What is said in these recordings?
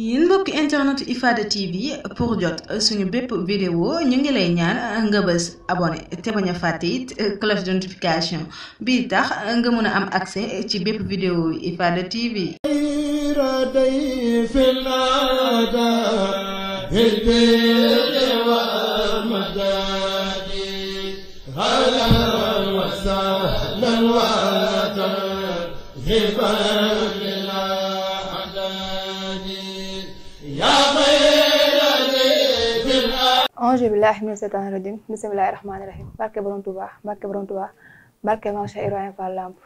yéen mbokk internet Ifada TV pour jot suñu bépp vidéo ñu ngi lay ñaan nga bës abonné te bañ a fàtte it cloche de notification bii tax nga mën a am accès ci bépp vidéo Ifada TV. Auzu billahi mina shaytaani rajim bismillahi rahmaani rahim barke borom Touba barke Maam Cheikh Ibrahima Fall Lamp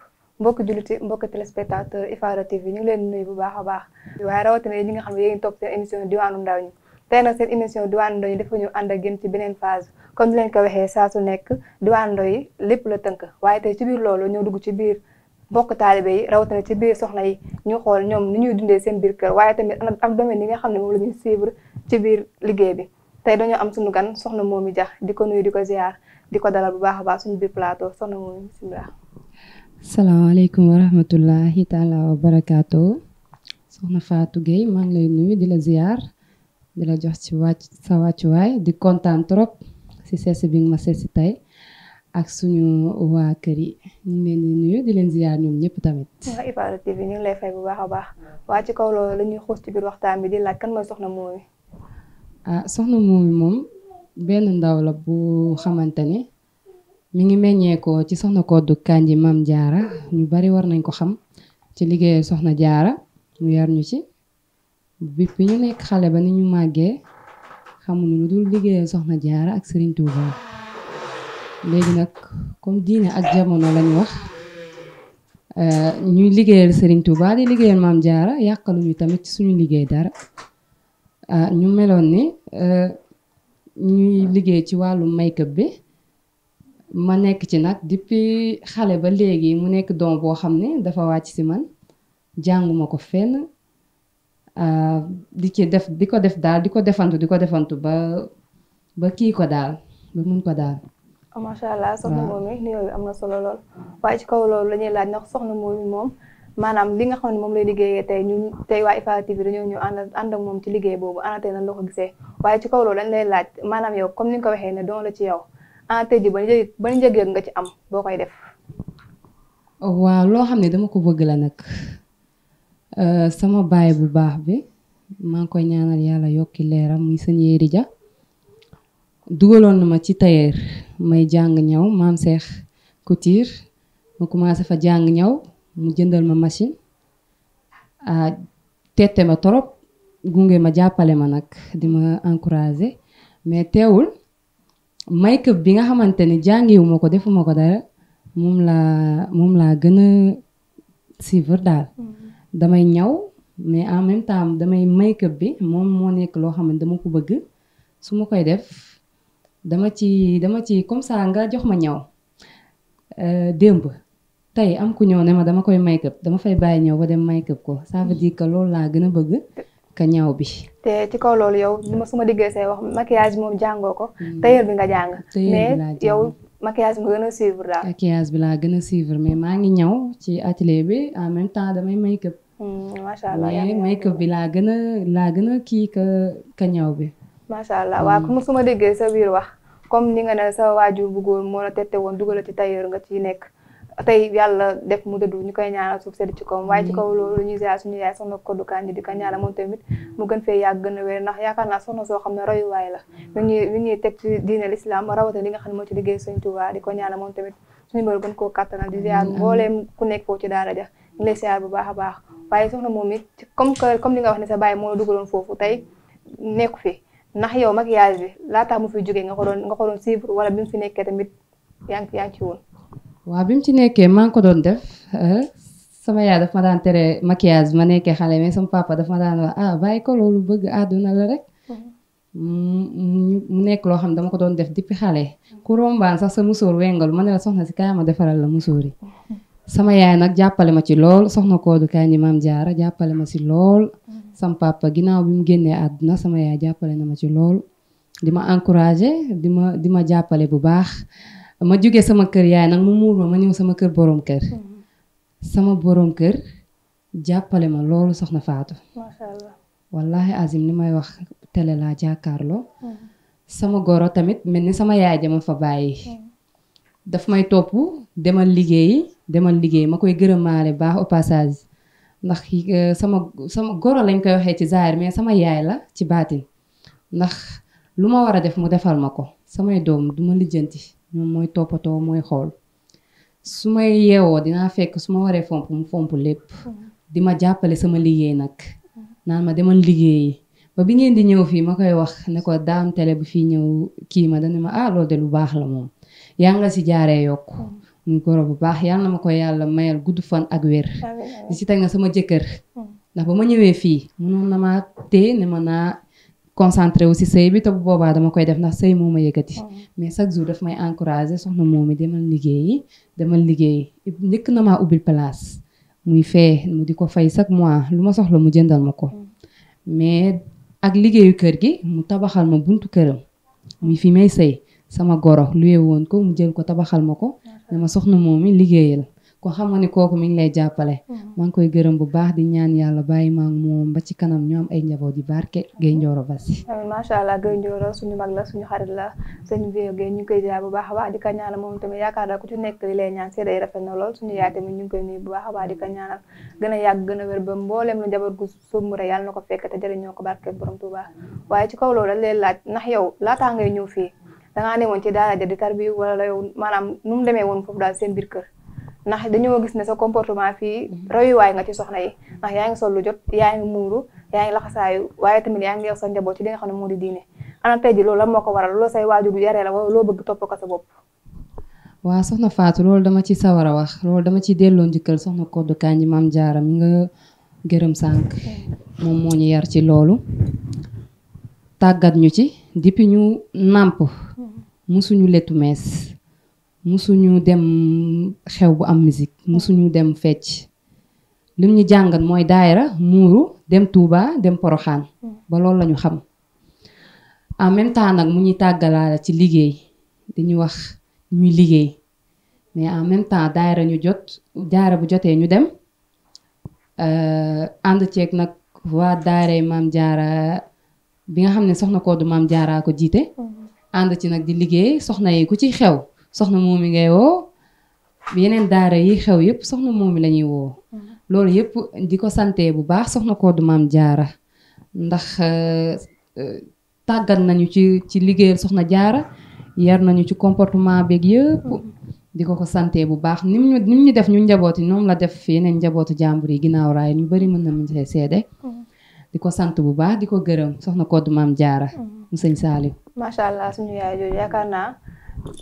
mbokki julliti mbokki téléspectateur Ifada TV ñu ngi leen nuyu bu baax a baax waaye rawatina ñi nga xam ne yéen topp seen émission diwaanu ndaw ñi tey nag seen émission diwaanu ndaw ñi dafa ñu ànd ak yéen ci beneen phase comme ni leen ko waxee saa su nekk diwaanu ndaw yi lépp la tënk waaye tey ci biir loolu ñoo dugg ci biir mbokk taalibe yi rawatina ci biir soxna yi ñu xool ñoom ni ñuy dundee seen biir kër waaye tamit am domaine yi nga xam ne moom la ñuy suivre ci biir liggéey bi tey dañoo am suñu gan soxna Momy Dia di ko nuyu di ko ziar di ko dalal bu baax a baax suñu biir plateau soxna Momy bismillah. salaamaaleykum wa rahmatullahi taala wa barakaatu soxna Fatou Gueye maa ngi lay nuyu di la ziar di la jox ci sa wàccuwaay di kontaan trop si seesi bi nga ma seesi tey ak suñu waa kër yi ñu ngi leen di nuyu di leen ziar ñoom ñëpp tamit. waa Ifada TV ñu ngi lay fay bu baax a baax waa ci kaw loolu la ñuy xuus ci biir waxtaan bi di laaj kan mooy soxna Momy. soxna Momy moom benn ndaw la bu xamante ni mi ngi meññeekoo ci soxna Koddu Kanji Maam Jaara ñu bari war nañ ko xam ci liggéeyal soxna Jaara mu yar ñu ci bi ñu nekk xale ba ni ñu màggee xamuñu lu dul liggéeyal soxna Jaara ak Serigne Touba léegi nag comme diine ak jamono lañu wax ñuy liggéeyal Serigne Touba di liggéeyal Maam Jaara yàqaluñu tamit ci suñu liggéey dara. ñu meloon ni ñuy liggéey ci wàllu make-up bi ma nekk ci nag depuis xale ba léegi mu nekk don boo xam ne dafa wàcc ci man jànguma ko fenn di ko def daal di ko defantu ba kii ko daal ba mun ko daal. macha allah soxna Momy nuyoo bi am na solo lool waaye ci kaw loolu la ñuy laaj ndax soxna Momy moom. maanaam li nga xam ne moom lay liggéeyee tey waa Ifada TV dañoo ñëw ànd ak moom ci liggéey boobu ana tey nan la ko gisee waaye ci kaw loolu dañ lay laaj maanaam yow comme ni nga ko waxee ne doon la ci yow ana tey ji ban njëg nga ci am boo koy def. waaw loo xam ne dama ko bëgg la nag sama baay bu baax bi maa ngi koy ñaanal yàlla yokki leeram muy sëñ Yéri Dia dugaloon na ma ci tailleur may jàng ñaw maam Cheikh Couture ma commencé fa jàng ñaw. mu jëndal ma machine tette ma trop gunge ma jàppale ma nag di ma encourager mais teewul make-up bi nga xamante ni jàngiwuma ko defuma ko dara moom laa gën a suivre daal damay ñaw mais en même temps damay make-up bi moom moo nekk loo xam ne dama ko bëgg su ma koy def dama ci comme ça nga jox ma ñaw démb tey am ku ñëw ne ma dama koy make-up dama fay bàyyi ñëw ba dem make-up ko ça veut dire que loolu laa gën a bëgg ka ñaw bi. te ci kaw loolu yow su ma diggee say wax maquillage moom jàngoo ko. tailleur bi nga jàng. mais yow maquillage bi nga gën a suivre daal. maquillage bi laa gën a suivre mais maa ngi ñaw ci atelier bi en même temps damay make-up. macha allah mais make-up bi laa gën a kii ka ñaw bi. macha allah waaw comme su ma déggee sa biir wax comme ni nga ne sa waajur bu góor moo la tette woon dugal ci tailleur nga ciy nekk. tey yàlla def mu dëddu ñu koy ñaanal suuf sedd ci kawam waaye ci kaw loolu ñuy ziar suñu yaay soxna Koddu Kanji di ko ñaanal moom tamit mu gën fee yàgg gën a wér ndax yaakaar naa soxna soo xam ne royuwaay la mi ñuy teg ci diine l'islam rawatina li nga xam ne moo ci liggéey Sëñ Tuubaa di ko ñaanal moom tamit suñu mbër gën koo kattanal di ziar mbooleem ku nekk foofu ci daara ja ñu lay ziar bu baax a baax waaye soxna moom it comme li nga wax ne sa baay moo la dugaloon foofu tey nekku fi ndax yow maquillage bi laa tax mu fi jógee nga ko doon suivre wala bi mu fi nekkee tamit yaa ngi ci woon. waaw bi mu ci nekkee maa ngi ko doon def sama yaay daf ma daan tere maquillage ma nekkee xale mais sama papa daf ma daan wax bàyyi ko loolu bëgg àdduna la rek mu nekk loo xam dama ko doon def depuis xale ku rombaan sax sa musóor wengal ma ne la soxna si kaay ma defaral la musóor yi sama yaay nag jàppale ma ci lool soxna Koddu Kanji Maam Jaara jàppale ma ci lool sama papa ginnaaw bi mu génnee àdduna sama yaay jàppale na ma ci lool di ma encourager di ma jàppale bu baax ma jógee sama kër yaay nag mu muur ma ñëw sama kër borom kër sama borom kër jàppale ma loolu soxna Fatou. macha allah wallahi azim li may wax télé laa jàkkaarloo sama goro tamit mel ni sama yaay dama fa bàyyi daf may topp demal liggéey ma koy gërëmaale baax au passage ndax sama goro lañ koy waxee ci zaahir mais sama yaay la ci baatin ndax lu ma war a def mu defal ma ko samay doom duma lijjanti ñoom mooy toppatoo mooy xool su may yeewoo dinaa fekk su ma waree fomp mu fomp lépp di ma jàppale sama liggéey nag naan ma demal liggéeyi ba bi ngeen di ñëw fii ma koy wax ne ko daam télé bu fii ñëw kii ma dana ma loolu de lu baax la moom yaa nga si jaaree yokk muy goro bu baax yàlla na ma ko yàlla mayal gudd fan ak wér di si teg na sama jëkkër ndax ba ma ñëwee fii mënoon na maa téye ne ma naa concentré wu si sëy bi te bu boobaa dama koy def ndax sëy moo ma yëkkati mais chaque jour daf may encouragé soxna moom mi demal liggéey njëkk na maa ubbil place muy fee mu di ko fay chaque mois lu ma soxla mu jëndal ma ko mais ak liggéeyu kër gi mu tabaxal ma buntu këram muy fi may sëy sama goro luye woon ko mu jël ko tabaxal ma ko ne ma soxna moom mi liggéeyal ko xam nga ni kooku mi ngi lay jàppale maa ngi koy gërëm bu baax di ñaan yàlla bàyyi ma ak moom ba ci kanam ñu am ay njaboot yu barke Gaye Ndioro Bassi macha allah Gaye Ndioro suñu mag la suñu xarit la sëñ Vieux Gaye ñu ngi koy ziar bu baax a baax di ko ñaanal moom tamit yaakaar naa ku ci nekk li lay ñaan seede yi rafet na lool suñu yaay tamit ñu ngi koy nuyu bu baax a baax di ko ñaanal gën a yàgg gën a wér ba mbooleem lu njaboot gu sumb rek yàlla na ko fekk te jëriñoo ko barke borom Tuubaa waaye ci kaw loolu dañ leen laaj ndax yow laataa ngay ñëw fii dangaa ne woon ci daara ja di tarbi wala yow maanaam nu mu demee woon foofu daal seen biir kër ndax dañoo gis ne sa comportement fii royuwaay nga ci soxna yi ndax yaa ngi sol lu jot yaa ngi muuru yaa ngi laxasaayu waaye tamit yaa ngi yor sa njaboot ci li nga xam ne moo di diine ana tey ji loolu lan moo ko waral loolu say waajur yaree la wala loo bëgg topp ko sa bopp waa soxna Fatou loolu dama ci sawar a wax loolu dama ci delloo njukkal soxna Koddu Kanji Maam Jaara mi nga gërëm sànq moom moo ñu yar ci loolu tàggat ñu ci depuis ñu nàmp musuñu lettu mees musuñu dem xew bu am musique musuñu dem fecc lim ñu jàngat mooy daayira muuru dem Touba dem Poroxaan ba loolu lañu xam en même temps nag mu ñuy tàggalaale ci liggéey dañu wax ñuy liggéey mais en même temps daayira ñu jot daayira bu jotee ñu dem ànd ceeg nag waa daayira Maam Jaara bi nga xam ne soxna Koddu Maam Jaara ko jiite ànd ci nag di liggéey soxna yi ku ci xew soxna moom mi ngay woo yeneen daara yi xew yëpp soxna moom mi la ñuy woo loolu yëpp di ko sante bu baax soxna Koddu Maam Jaara ndax tàggat nañu ci liggéeyal soxna Jaara yar nañu ci comportement beeg yëpp di ko sante bu baax nim ñu def ñu njabooti noonu la def yeneen njabootu jàmbur yi ginnaaw raay ñu bari mën na mu see seede di ko sant bu baax di ko gërëm soxna Koddu Maam Jaara mu sëñ Saaliw macha allah suñu yaay jooju yaakaar naa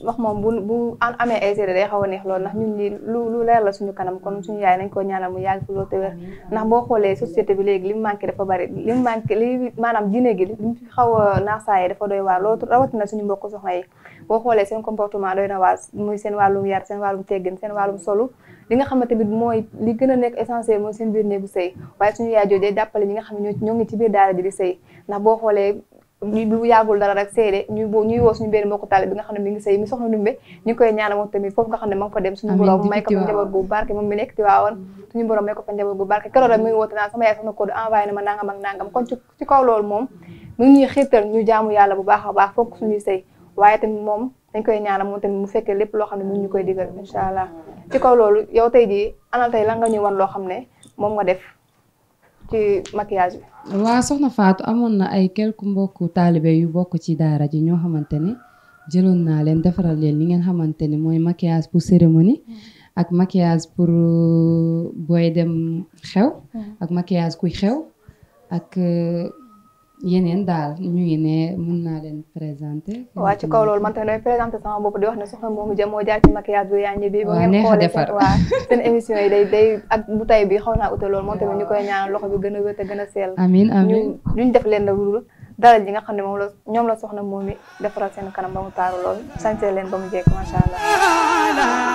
wax moom bu amee ay seede day xaw a neex loolu ndax ñun ñi lu leer la suñu kanam kon suñu yaay nañ ko ñaanal mu yàgg fi loolu te wér ndax boo xoolee société bi léegi li mu manqué dafa bari li mu manqué li maanaam diine gi li mu fi xaw a naax saa yi dafa doy waar loolu rawatina suñu mbokk soxna yi boo xoolee seen comportement doy na waar muy seen wàllum yar seen wàllum teggin seen wàllum solu li nga xamante bi mooy li gën a nekk essentiel mooy seen biir néegu sëy waaye suñu yaay jooju jàppale ñi nga xam ne ñoo ngi ci biir daara ji di sëy ndax boo xoolee lu yàggul dara rek seede ñuy woo suñu benn mbokku taale bi nga xam ne mi ngi sëy mi soxna Ndumbe ñu koy ñaanal moom tamit foofu nga xam ne ma nga fa dem suñu borom may ko fa njaboot gu barke moom mi nekk ci waawoon suñu borom may ko fa njaboot gu barke keroog rek muy woote naan sama yaay soxna Koddu envoyé na ma nangam ak nangam kon ci kaw loolu moom mu ngi ñuy xiirtal ñu jaamu yàlla bu baax a baax fokk suñuy sëy waaye tamit moom dañ koy ñaanal moom tamit mu fekkee lépp loo xam ne mu ñu koy digal incha allah ci kaw loolu yow tey jii anal tey lan nga ñuy wan loo xam ne moom nga def ci maquillage bi waa soxna Fatou amoon na ay quelques mbokku taalibe yu bokk ci daara ji ñoo xamante ne jëloon naa leen defaral leen li ngeen xamante ne mooy maquillage pour cérémonie ak maquillage pour booy dem xew ak maquillage kuy xew ak yeneen daal ñu ngi ne mën naa leen présenter. waaw ci kaw loolu man tamit damay présenter sama bopp di wax ne soxna moomu jëm moo jaar ci maquillage bu yaa bi. waaw neex a defar waaw seen émission yi day ak bu tay bi xaw naa ute loolu moom tamit ñu koy ñaanal loxo bi gën a wér te gën a seel. amiin amiin ñu def leen lu dara ji nga xam ne moom la ñoom la soxna moom mi defaral seen kanam ba mu taaru lool sañse leen ba mu jekk macha Allah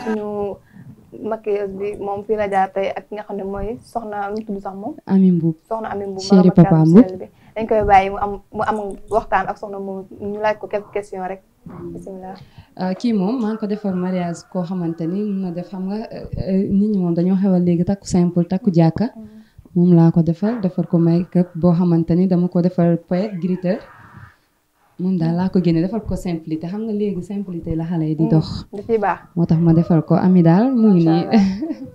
suñu maquilleuse bi moom fii la jaar tey ak ki nga xam ne mooy soxna lu tudd sax moom. Ami Mbuub soxna Ami Mbuub chéri papa Mbuub bi dañ koy bàyyi mu am waxtaan ak soxna moom ñu laaj ko quelques questions rek bisimilah. kii moom maa ngi ko defar mariage koo xamante ni mun na def xam nga nit ñi moom dañoo xewal léegi takku simple takku jàkka moom laa ko defar ko make-up boo xamante ni dama ko defar poète glitter moom daal laa ko génne defal ko simplicité xam nga léegi simplicité la xale yi di dox. da ciy baax moo tax ma defal ko Ami daal mu ngi nii.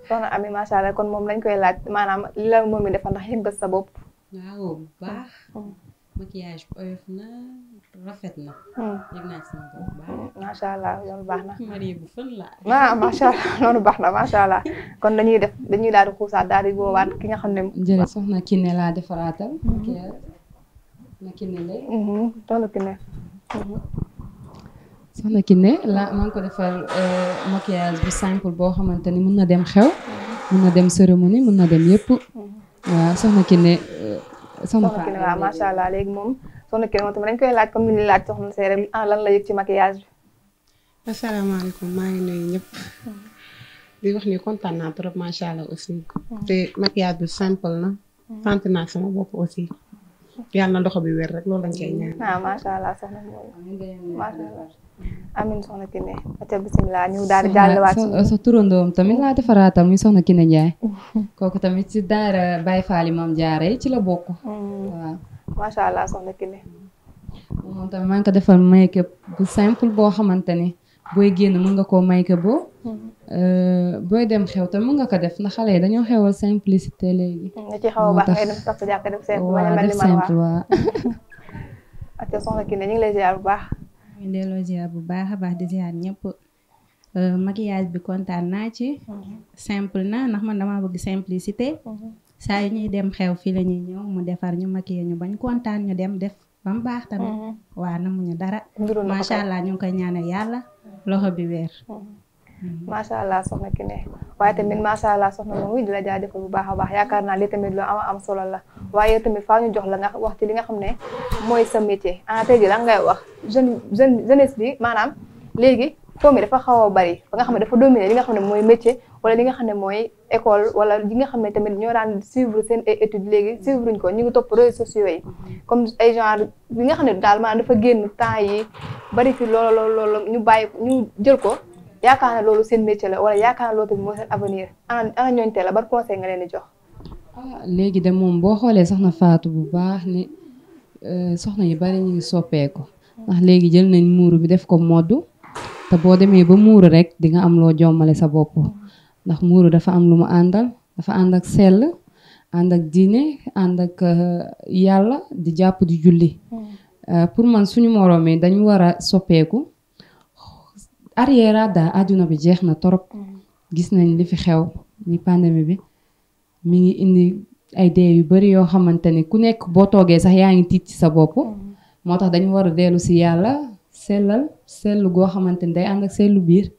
soxna Ami macha allah kon moom lañ koy laaj maanaam li la moom mi defal ndax yëg nga sa bopp. waaw baax. maquillage oyof na rafet na. yëg naa sama bopp baax. macha allah loolu baax na. marié bu fën la. macha allah loolu baax na macha allah kon dañuy daal di xuusaat daal di woowaat ki nga xam ne. jërëjëf soxna Kiné laa defaraatal. na Kiné lay. soxna Kiné. soxna Kiné maa ngi ko defal maquillage bu simple boo xamante ni mun na dem xew. mun na dem cérémonie mun na dem yëpp. waaw soxna Kiné. soxna Kiné waaw macha allah léegi moom soxna Kiné moom tamit dañ koy laaj comme ni ñu laaj soxna Seye rek lan la yëg ci maquillage bi. asalaamaaleykum maa ngi nuyu ñëpp. di wax ni kontaan naa trop macha allah aussi. te maquillage bi simple na. sant naa sama bopp aussi. yàlla na loxo bi wér rek loolu lañ koy ñaan. macha allah soxna Mbow macha allah amiin soxna Kiné ati bisimilah ñu daal di jàllewaat sa turandoom tamit laa defaraatal muy soxna Kiné Ndiaye. kooku tamit ci daara Baye Fall Maam Jaara ci la bokk. waaw macha allah soxna Kiné. moom tamit maa ngi ko defal make-up bu simple boo xamante ni booy génn mën nga koo make-up boo. booy dem xew te mën nga ko def ndax xale yi dañoo xewal simplicité léegi. nga ci xaw a baax ngay dem sax jàkk def simple. waaw def simple waaw. ati soxna Kiné ñu ngi lay ziar bu baax. ñu delloo ziar bu baax a baax di ziar ñëpp maquillage bi kontaan naa ci. simple na ndax man damaa bëgg simplicité. saa yu ñuy dem xew fii la ñuy ñëw mu defar ñu maquiller ñu bañ kontaan ñu dem def ba mu baax tamit. waa namuñu dara. macha allah ñu ngi koy ñaanal yàlla loxo bi weer. macha allah soxna Kiné waaye tamit macha allah soxna moom di la jaajëfal bu baax a baax yaakaar naa li tamit lu am solo la waaye tamit faa ñu jox la nga wax ci li nga xam ne mooy sa métier tey jii lan ngay wax jeunesse bi maanaam léegi foo mi dafa xaw a bari ba nga xam ne dafa dominer li nga xam ne mooy métier wala li nga xam ne mooy école wala li nga xam ne tamit ñoo daan suivre seen ay études léegi suivre ñu ko ñu ngi topp réseaux sociaux yi comme ay genre li nga xam ne daal maanaam dafa génn temps yi bari fi loolu ñu bàyyi ñu jël ko yaakaar na loolu seen métier la wala yaakaar na loolu tamit mooy seen avenir ana ñooñu teel la ban conseil nga leen di jox. léegi de moom boo xoolee soxna Fatou bu baax ni soxna yu bari ñu ngi soppeeku ndax léegi jël nañ muuru bi def ko moddu te boo demee ba muuru rek di nga am loo jommale sa bopp ndax muuru dafa am lu mu àndal dafa ànd ak sell ànd ak diine ànd ak yàlla di jàpp di julli pour man suñu moroom yi dañu war a soppeeku. arrière daal àdduna bi jeex na torop gis nañ li fi xew ni pandémie bi mi ngi indi ay dee yu bari yoo xamante ni ku nekk boo toogee sax yaa ngi tiit ci sa bopp moo tax dañu war a dellu si yàlla sellu goo xamante ni day ànd ak sellu biir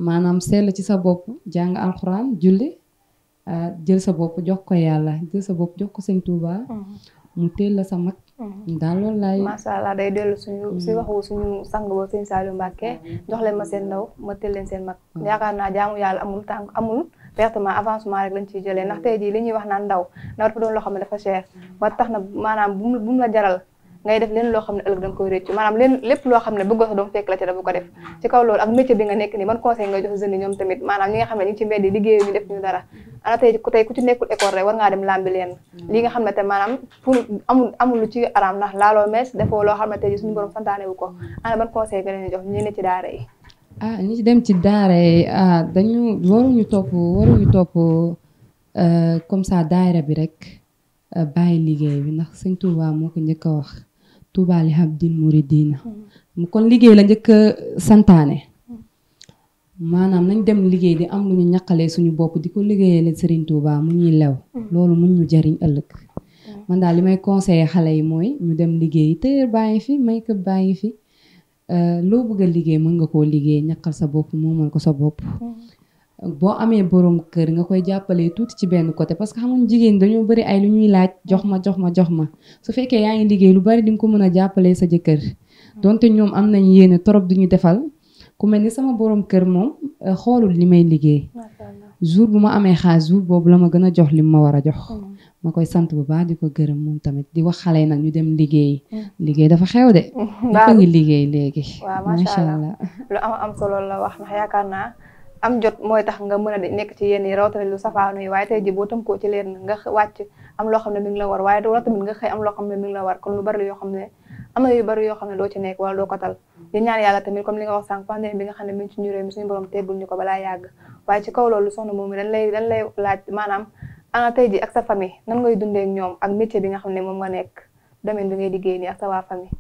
maanaam sell ci sa bopp jàng alxuraan julli jël sa bopp jox ko yàlla jël sa bopp jox ko sëñ Touba mu teel la sa mag daal loolu laay macha allah day dellu suñu si waxu suñu sang ba sëñ Saliou Mbacké jox leen ma seen ndaw ma teel leen seen mag yaakaar naa jaamu yàlla amul tànk amul pertement avancement rek lañ ciy jëlee ndax tey jii li ñuy wax naan ndaw dafa doon loo xam ne dafa cher ba tax na maanaam bu mu la jaral ngay def leen loo xam ne ëllëg da nga koy réccu maanaam leen lépp loo xam ne bëggoo sa doom fekk la ci da bu ko def ci kaw loolu ak métier bi nga nekk nii ban conseil nga jox jeunes yi ñoom tamit maanaam ñi nga xam ne ñu ngi ci mbedd yi liggéeyu ñu def ñu dara ana tey ku ci nekkul école rek war ngaa dem lambi leen li nga xam ne te maanaam pour amul lu ci araam ndax laaloo mees defoo loo xam ne tey suñu borom santaane wu ko ana ban conseil nga leen jox ñi ne ci daara yi ñi ci dem ci daara yi dañu waruñu topp comme ça daayira bi rek bàyyi liggéey bi ndax sëñ Touba moo ko njëkk a wax Touba li habdin muridina kon liggéey la njëkk a santaane maanaam nañ dem liggéey di am lu ñu ñaqalee suñu bopp di ko liggéeyee Serigne Touba mu ñuy lew loolu mun ñu jariñ ëllëg man daal li may conseiller xale yi mooy ñu dem liggéey tailleur baa ngi fi make-up baa ngi fi loo bëgg a liggéey mën nga koo liggéey ñaqal sa bopp moomal ko sa bopp boo amee borom kër nga koy jàppalee tuuti ci benn côté parce que xamuñ jigéen dañoo bari ay lu ñuy laaj jox ma su fekkee yaa ngi liggéey lu bari di nga ko mën a jàppalee sa jëkkër donte ñoom am nañ yéene trop duñu defal ku mel ni sama borom kër moom xoolul li may liggéey jour bu ma amee xaalis jour boobu la ma gën a jox li ma war a jox ma koy sant bu baax di ko gërëm moom tamit di wax xale yi nag ñu dem liggéey liggéey dafa xew de dafa ngi liggéey léegi macha allah lu am solo la wax ndax yaakaar naa am jot mooy tax nga mën a nekk ci yenn yi rawatina lu safaanu yi waaye tey ji boo tënkoo ci leen nga wàcc am loo xam ne mi ngi la war waaye doo tamit nga xëy am loo xam ne mi ngi la war kon lu bari yoo xam ne am na yu bari yoo xam ne doo ci nekk wala doo ko tal di ñaan yàlla tamit comme li nga wax sànq pandémie bi nga xam ne mi ngi ci ñu réew mi suñu borom teggul ñu ko balaa yàgg waaye ci kaw loolu soxna moom mi dañ lay laaj maanaam ana tey ji ak sa famille nan ngay dundee ak ñoom ak métier bi nga xam ne moom nga nekk domaine bi ngay liggéey nii ak sa waa famille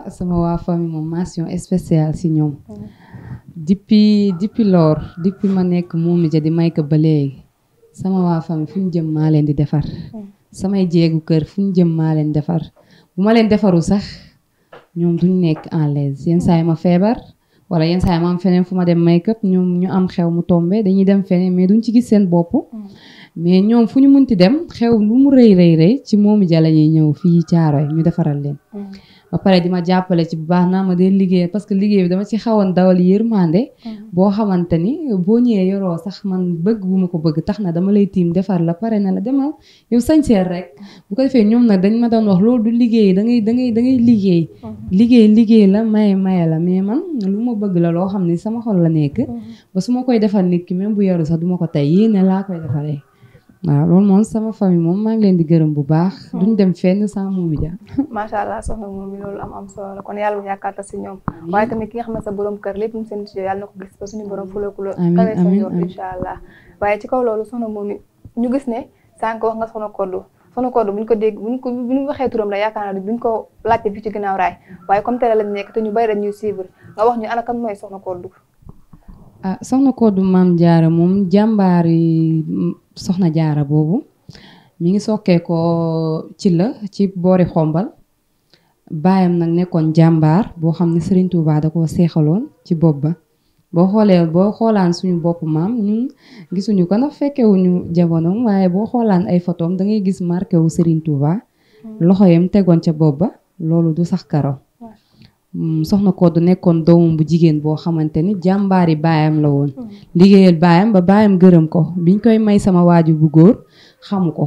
sama waa famille moom mention spéciale si ñoom depuis ma nekk Momy Dia di make ba léegi sama waa famille fu ñu jëm maa leen di defar samay jéegu kër fu ñu jëm maa leen defar bu ma leen defaru sax ñoom duñ nekk en l'aise yenn saa yi ma feebar wala yenn saa yi ma am feneen fu ma dem make-up ñoom ñu am xew mu tombe dañuy dem feneen mais duñ ci gis seen bopp mais ñoom fu ñu munti dem xew lu mu rëy ci Momy Dia la ñuy ñëw fii Caaroy ñu defaral leen ba pare di ma jàppale ci bu baax naa ma dee liggéey parce que liggéey bi dama ci xawoon dawal yërmande boo xamante ni boo ñëwee yoroo sax man bëgg bu ma ko bëgg tax na dama lay tiim defar la pare na la demal yow sañseer rek bu ko defee ñoom nag dañ ma doon wax loolu du liggéey da ngay liggéey la maye la mais man lu ma bëgg la loo xam ne sama xol la nekk ba su ma koy defal nit ki même bu yoru sax duma ko tey yéene laa koy defaree waaw loolu moom sama famille moom maa ngi leen di gërëm bu baax duñ dem fenn sans Momy Dia macha allah soxna Momy loolu am solo la kon yàlla bu yaakaar si ñoom waaye tamit ki nga xam ne sa borom kër lépp mu seen ci yàlla na ko gis ba suñu borom fulooku la kawe sa yor incha allah waaye ci kaw loolu soxna Momy ñu gis ne sànq wax nga soxna Koddu buñ ko dégg bu ñu waxee turam la yaakaar naa duñ ko laajte fii ci ginnaaw raay waaye comme télé lañ nekk te ñu bari dañuy suivre nga wax ñu ana kan mooy soxna Koddu soxna Koddu Maam Jaara moom jàmbaar yi soxna Jaara boobu mi ngi sokkee ko ci boori xombal baayam nag nekkoon jàmbaar boo xam ne Serigne Touba da koo seexaloon ci bopp ba boo xoolaan suñu bopp maam ñun gisuñu ko ndax fekkewuñu jamonoom waaye boo xoolaan ay photom da ngay gis marqué wu Serigne Touba loxo yam tegoon ca bopp ba loolu du sax karo soxna Koddu nekkoon doomam bu jigéen boo xamante ni jàmbaari baayam la woon liggéeyal baayam ba baayam gërëm ko biñ koy may sama waajur bu góor xamu ko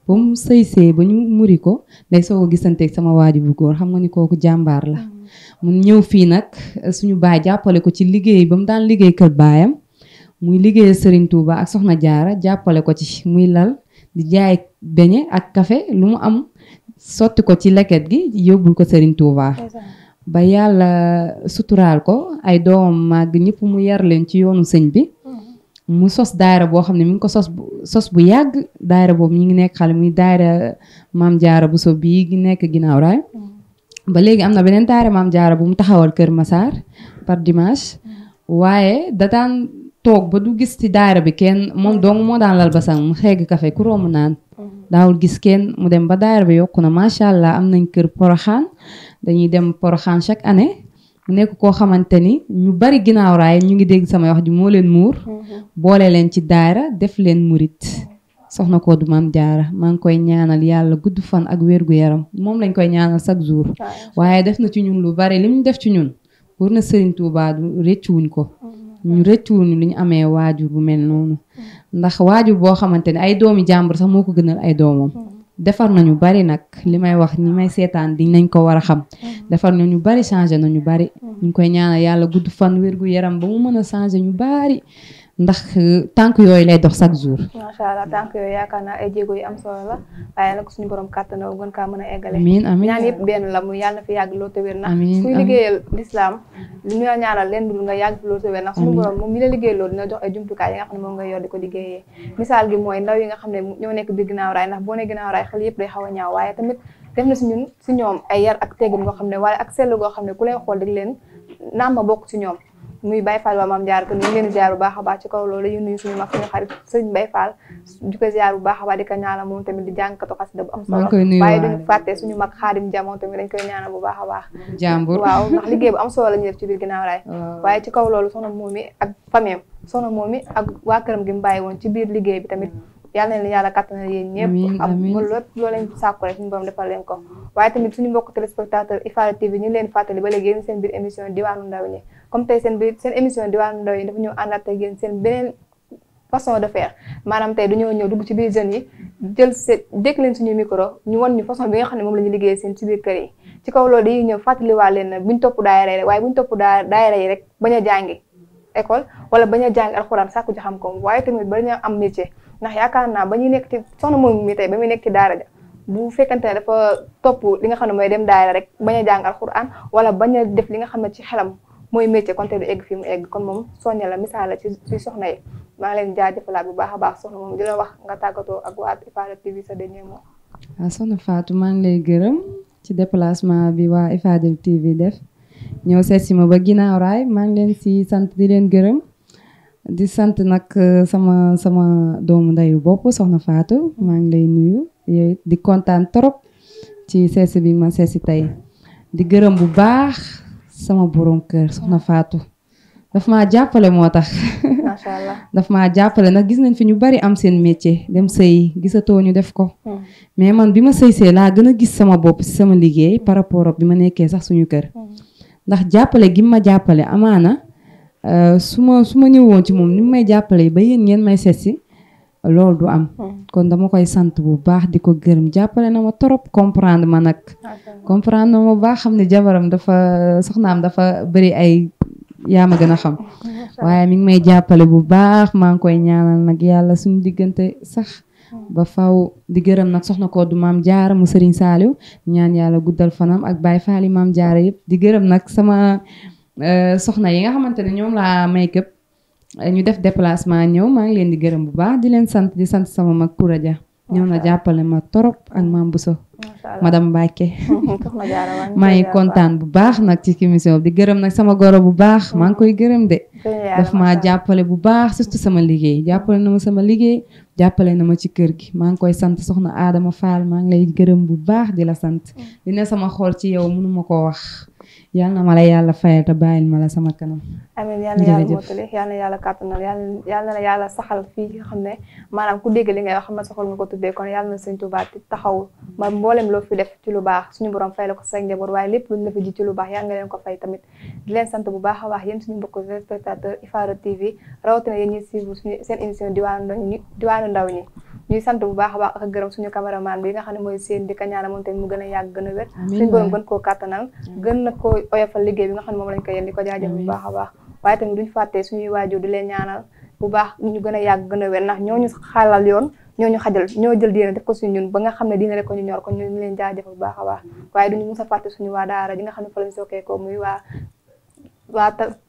ba mu sëysee ba ñu muri ko day soog a gisanteeg sama waajur bu góor xam nga ni kooku jàmbaar la mun ñëw fii nag suñu baay jàppale ko ci liggéey ba mu daan liggéey kër baayam muy liggéeyal Serigne Touba ak soxna Jaara jàppale ko ci muy lal di jaay beñe ak café lu mu am sotti ko ci leket gi yóbbul ko Serigne Touba ba yàlla suturaal ko ay doomam màgg ñëpp mu yar leen ci yoonu sëñ bi mu sos daayira boo xam ne mi ngi ko sos bu yàgg daayira boobu ñu ngi nekk xale muy daayira Maam Jaara Buso bii gi nekk ginnaaw raay ba léegi am na beneen daayira Maam Jaara bu mu taxawal Kër Massar par dimanche waaye da daan toog ba du gis ci daayira bi kenn moom dong moo daan lal basang mu xeeg café ku romb naan daawul gis kenn mu dem ba daayira bi yokku na macha allah am nañ kër Poroxaan dañuy dem Poroxaan chaque année mu nekk koo xamante ni ñu bari ginnaaw raay ñu ngi dégg sama wax ji moo leen muur boole leen ci daara def leen murit soxna Kodou Mame Diarra maa ngi koy ñaanal yàlla gudd fan ak wér gu yaram moom lañ koy ñaanal chaque jour waaye def na ci ñun lu bari li mu def ci ñun pour na Serigne Touba du rëccuwuñ ko ñu rëccuwuñ li ñu amee waajur bu mel noonu ndax waajur boo xamante ne ay doomi jàmbur sax moo ko gënal ay doomam defar nañu bari nag li may wax ñi may seetaan di nañ ko war a xam defar nañu bari changé nañu bari ñu koy ñaanal yàlla gudd fan wér gu yaram ba mu mën a changé ñu bari ndax tànk yooyu lay dox chaque jour. macha allah tànk yooyu yaakaar naa ay jéego yu am solo la waaye nag suñu borom kàttanoo gën kaa mën a eggale. amiin amiin ñaan yëpp benn la muy yàlla na fi yàgg loo te wér ndax kuy liggéeyal lislaam li ñu la ñaanal leen dul nga yàgg fi loo te wér ndax suñu borom moom mi la liggéey loolu dina jox ay jumtukaay yi nga xam ne moom nga yor di ko liggéeyee misaal gi mooy ndaw yi nga xam ne ñoo nekk biir ginnaaw raay ndax boo ne ginnaaw raay xel yëpp day xaw a ñaaw waaye tamit def na si ñun si ñoom ay yar ak teggin goo xam ne waaye ak sell goo xam ne ku leen xool dag leen naam ma bokk si ñoom muy Baye Fall waa Mame Diarra ko ñu leen ziar bu baax a baax ci kaw loolu ñu nuyu suñu mag suñu xarit sëñ Baye Fall di ko ziar bu baax a baax di ko ñaanal moom tamit di jàngkatu xasida bu am solo waaye duñu fàtte suñu mag Xaadim Dia moom tamit dañ koy ñaanal bu baax a baax jàmbur waaw ndax liggéey bu am solo la ñuy def ci biir ginnaaw raay waaye ci kaw loolu soxna Momy ak famille soxna Momy ak waa këram gi mu bàyyi woon ci biir liggéey bi tamit yàlla na leen yàlla kattanal yéen ñëpp am lépp loo leen sàkku rek suñu borom defal leen ko waaye tamit suñu mbokk téléspectateur IFADA TV ñu ngi leen fàttali ba léegi yéen seen biir émission diwaanu ndaw ñi comme tey seen émission diwaanu ndaw ñi dafa ñëw àndaat ak yéen seen beneen façon de faire maanaam tey dañoo ñëw dugg ci biir jeunes yi jël seen dékk leen suñu micro ñu wan ñu façon bi nga xam ne moom la ñu liggéey seen ci biir kër yi ci kaw loolu dañuy ñëw fàttaliwaat leen na buñ topp daayira yi rek waaye buñ topp daayira yi rek bañ a jàngi école wala bañ a jàngi alxuraan sàkku ji xam ko waaye tamit bañ a am métier ndax yaakaar naa ba ñuy nekk ci soxna Momy mi tey ba muy nekk ci daara ja bu fekkante ne dafa topp li nga xam ne mooy dem daara rek bañ a jàng alxuraan wala bañ a def li nga xam ne ci xelam mooy métier kon tey du egg fii mu egg kon moom soñña la misaal la ci soxna yi maa ngi leen jaajëfalaat bu baax a baax soxna moom di la wax nga tàggatoo ak waa IFADA TV sa dernier mot. waaw soxna Fatou maa ngi lay gërëm ci déplacement bi waa IFADA TV def ñëw seet si ma ba ginnaaw raay maa ngi leen si sant di leen gërëm di sant nag sama doomu ndeyu bopp soxna Fatou maa ngi lay nuyu yow di kontaan trop ci seesi bi ma seesi tey di gërëm bu baax sama borom kër soxna Fatou daf maa jàppale moo tax macha allah daf maa jàppale nag gis nañ fi ñu bari am seen métier dem sëy gisatoo ñu def ko mais man bi ma sëy laa gën a gis sama bopp ci sama liggéey par rapport ak bi ma nekkee sax suñu kër ndax jàppale gi ma jàppale amaana su ma ñëwoon ci moom ni mu may jàppale ba yéen ngeen may seet si loolu du am kon dama koy sant bu baax di ko gërëm jàppale na ma trop comprendre ma nag comprendre na ma baax xam ne jabaram dafa soxnaam dafa bëri ay yaa ma gën a xam waaye mi ngi may jàppale bu baax maa ngi koy ñaanal nag yàlla suñu diggante sax ba faw di gërëm nag soxna Kodou Mame Diarra mu Serigne Saliou ñaan yàlla guddal fanam ak Baye Fall Mame Diarra yëpp di gërëm nag sama soxna yi nga xamante ne ñoom laa may këpp ñu def déplacement ñëw maa ngi leen di gërëm bu baax di leen sant di sant sama mag Koura Dia ñëw na jàppale ma torop ak Mame Bousso madame Mbacke maa ngi kontaan bu baax nag ci émission bi di gërëm nag sama goro bu baax maa ngi koy gërëm de daf maa jàppale bu baax surtout sama liggéey jàppale na ma sama liggéey jàppale na ma ci kër gi maa ngi koy sant soxna Adama Fall maa ngi lay gërëm bu baax di la sant di ne sama xool ci yow mënuma koo wax yàlla na ma la yàlla fayal te bàyyil ma la sama kanam. amiin yal na yàlla mottali yal na yàlla kàttanal yal na yàlla saxal fii nga xam ne maanaam ku dégg li ngay wax xam ne soxal nga ko tuddee kon yàlla na Sëñ Tuubaa taxaw ma mboolem loo fi def ci lu baax suñu borom fay la ko sa njaboot waaye lépp luñ la fi ji ci lu baax yal nga leen ko fay tamit di leen sant bu baax a baax yéen suñu mbokku téléspectateur IFADA TV rawatina yéen ñuy suivre suñu seen émission diwaanu ndaw ñi ñuy sant bu baax a baax ak gërëm suñu caméraman bi nga xam ne mooy seen di ka ñaanal moom tamit mu gën a yàgg gën a wér suñu borom gën koo kàttanal gën na ko oyofal liggéey bi nga xam ne moom lañ ko yéen di ko jaajëf bu baax a baax waaye tamit duñ fàttee suñuy waajur di leen ñaanal bu baax ñu gën a yàgg gën a wér ndax ñooñu xaalal yoon ñooñu xajal ñoo jël diine def ko suñu ñun ba nga xam ne diine rek ko ñu ñor ko ñu leen jaajëf bu baax a baax waaye duñu mus a fàtte suñu waa daara ji nga xam ne fa lañ sookee ko muy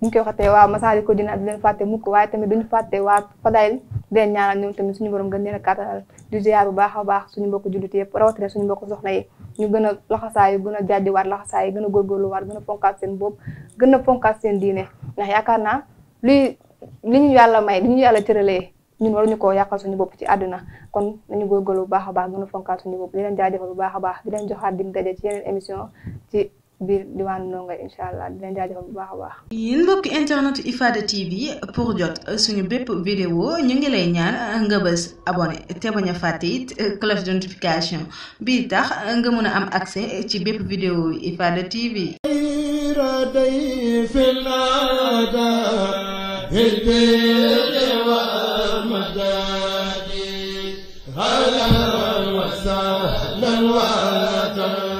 ñu koy waxatee waa Masaalikul Jinaan di leen fàtte mukk waaye tamit duñu fàtte waa Fadayil di leen ñaanal ñoom tamit suñu borom gën leen a kàttanal di ziar bu baax a baax suñu mbokk jullit yëpp rawatina suñu mbokk soxna yi ñu gën a laxasaayu gën a jàjjiwaat laxasaayu gën a góorgóorluwaat gën a fonkaat seen bopp gën a fonkaat seen diine ndax yaakaar naa li ñu yàlla may li ñu yàlla cëralee ñun waruñu koo yàqal suñu bopp ci àdduna kon nañu góorgóorlu bu baax a baax gën a fonkaat suñu bopp di leen jaajëfal bu baax a baax di leen joxaat dig daje ci yeneen émission ci biir diwaanu Nongay incha allah di leen jaajëfal bu baax a baax. yéen mbokki internet Ifada TV pour jot suñu bépp vidéo ñu ngi lay ñaan nga bës abonné te bañ a fàtte it cloche de notification bii tax nga mën a am accès ci bépp vidéo Ifada TV. هلا وسهلا وترحبا